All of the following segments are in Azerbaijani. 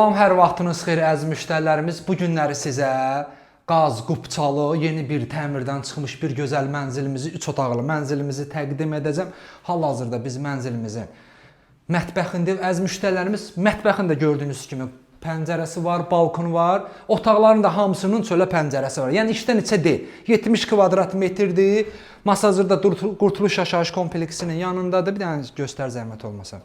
Salam, hər vaxtınız xeyir əziz müştərilərimiz. Bu günləri sizə qaz qupçalı yeni bir təmirdən çıxmış bir gözəl mənzilimizi, 3 otaqlı mənzilimizi təqdim edəcəm. Hal-hazırda biz mənzilimizin mətbəxində, əziz müştərilərimiz, mətbəxin də gördüyünüz kimi pəncərəsi var, balkonu var. Otaqların da hamısının çölə pəncərəsi var. Yəni içdən içə deyil. 70 kvadrat metrdir. Masazırda Qurtuluş Yaşayış kompleksinin yanındadır. Bir dənə göstər zəhmət olmasa.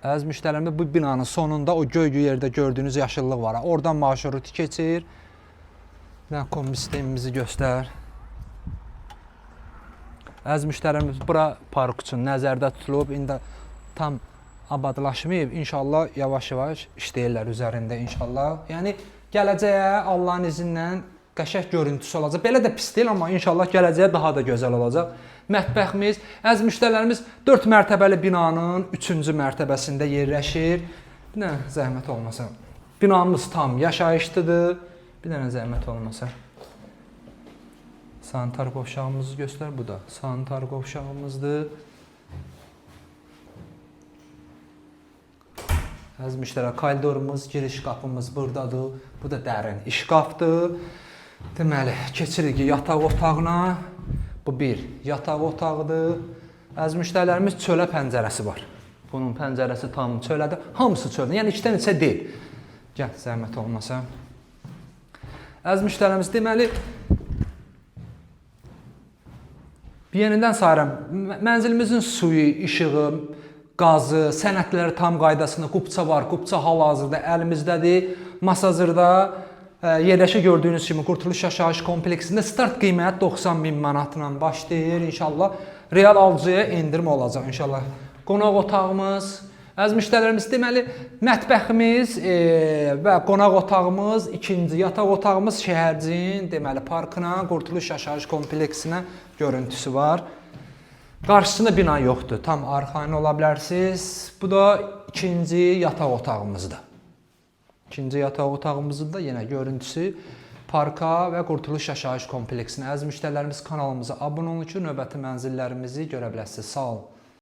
Əziz müştərilərimiz, bu binanın sonunda o göy yerdə gördüyünüz yaşıllıq var. Oradan marşrut keçir. Bir dənə kombi sistemimizi göstər. Əziz müştərilərimiz, bura park üçün nəzərdə tutulub. İndi tam abadlaşmayıb. İnşallah yavaş-yavaş işləyirlər üzərində inşallah. Yəni gələcəyə Allahın izni ilə qəşəng görüntüsü olacaq. Belə də pis deyil, amma inşallah gələcəyə daha da gözəl olacaq. Mətbəximiz, əziz müştərilərimiz, 4 mərtəbəli binanın 3-cü mərtəbəsində yerləşir. Bir dənə zəhmət olmasa. Binamız tam yaşayışlıdır. Bir dənə zəhmət olmasa. Sanitar qovşağımızı göstər. Bu da sanitar qovşağımızdır. Əziz müştərilər, koridorumuz, giriş qapımız buradadır. Bu da dərin şkafdır. Deməli, keçirik yataq otağına. Bu bir yataq otağıdır. Əziz müştərilərimiz, çölə pəncərəsi var. Bunun pəncərəsi tam çölədir. Hamısı çöldə. Yəni içdən içə deyil. Gəl, zəhmət olmasa. Əziz müştərilərimiz, deməli, yenidən sayıram. Mənzilimizin suyu, işığı, qazı, sənədləri tam qaydasında, qupça var. Qupça hal-hazırda əlimizdədir. Masazırda yerləşir gördüyünüz kimi Qurtuluş Yaşayış kompleksində start qiymət 90 min manatla başlayır inşallah. Real alıcıya endirim olacaq inşallah. Qonaq otağımız, əziz müştərilərimiz, deməli mətbəximiz və qonaq otağımız, ikinci yataq otağımız şəhərcinin, deməli parkına, Qurtuluş Yaşayış kompleksinə görüntüsü var. Qarşısında bina yoxdur. Tam arxayın ola bilərsiniz. Bu da ikinci yataq otağımızdır. İkinci yataq otağımızın da yenə görüntüsü parka və Qurtuluş Yaşayış kompleksinə. Əziz müştərilərimiz, kanalımıza abunə olun ki, növbəti mənzillərimizi görə biləsiniz. Sağ olun.